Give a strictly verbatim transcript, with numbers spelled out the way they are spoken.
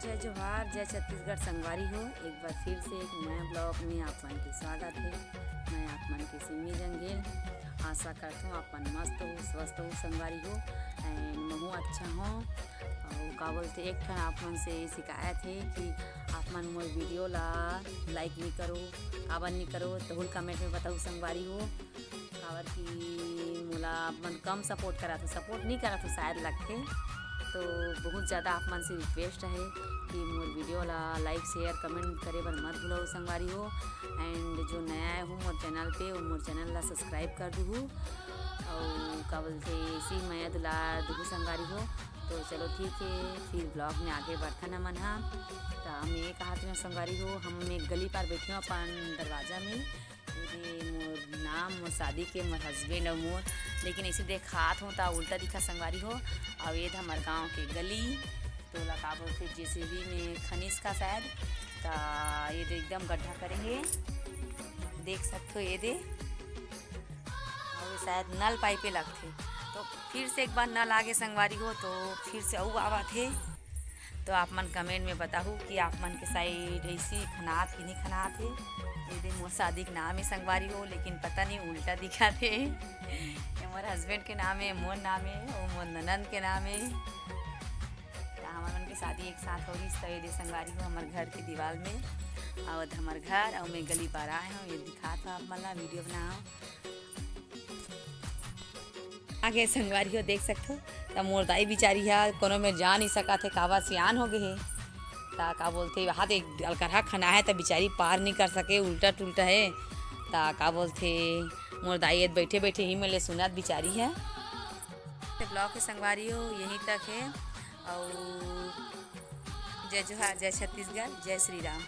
जय जोहार, जय छत्तीसगढ़ संगवारी हो। एक बार फिर से एक नया vlog में आप मन के स्वागत है। मैं आप मन के सिमी जंगेल। आशा करत हूँ आप मन मस्त हो, स्वस्थ हो संगवारी हो। And महू अच्छा हूँ। और का बोलते, एक ठन आप मन से शिकायत है कि आप मन मोर video ला like नहीं करो, काबर नहीं करो, तो हुल comment में बताओ संगवारी हो। काबर कि मोला आप मन कम support करत हो, support नहीं करत हो शायद लगथे। तो बहुत ज़्यादा आप मन से request है कि मोर video ला like, share, comment करे बर मत भूलव संगवारी हो। And जो नया आए हो मोर channel पे, वो मोर channel ला subscribe कर दूहू। और का बोलते, इसी मया दुलार दूहू संगवारी हो। तो चलो ठीक है, फिर vlog में आगे बढ़थन हमन हा। तो हम ये कहा थे संगवारी हो, हम एक गली पार बैठे हो अपन दरवाजा में। ये दे मोर नाम, मोर शादी के, मोर husband और मोर, लेकिन ऐसे देखात हूँ तो उल्टा दिखा संगवारी हो। और ये था हमारे गाँव के गली, तो ला का बोलते जेसीबी में खनिस का शायद। तो ये दे एकदम गड्ढा करे हे, देख सकते हो ये दे। और ये शायद नल पाइपे लगथे, तो फिर से एक बार नल आगे संगवारी हो, तो फिर से अउ आवत हे। तो आप मन comment में बताहू कि आप मन के side ऐसी खनात कि नहीं खनात हे। ये दे मोर शादी के नाम है संगवारी हो, लेकिन पता नहीं उल्टा दिखा थे। ये मोर husband के नाम है, मोर नाम है, वो मोर ननंद के नाम है। तो हमर मन के शादी एक साथ हो रही, तो ये दे संगवारी हो हमर घर के दीवार में, और हमर घर और मैं गली पार आए हूँ, ये दिखात हूँ आप मन ला, video बनाओ। आगे संगवारी हो देख सकथो, त मोर दाई बिचारी ह कोनो में जा नहीं सकत हे, काबर सियान हो गे हे। त का बोलथे, हाथ एक अलकरहा खना है, त बिचारी पार नहीं कर सके, उल्टा टुल्टा है। त का बोलथे, मोर दाई एद बैठे बैठे ही में ले सुनत बिचारी है। तो vlog के संगवारी हो यहीं तक है, और जय जोहार, जय छत्तीसगढ़, जय श्री राम।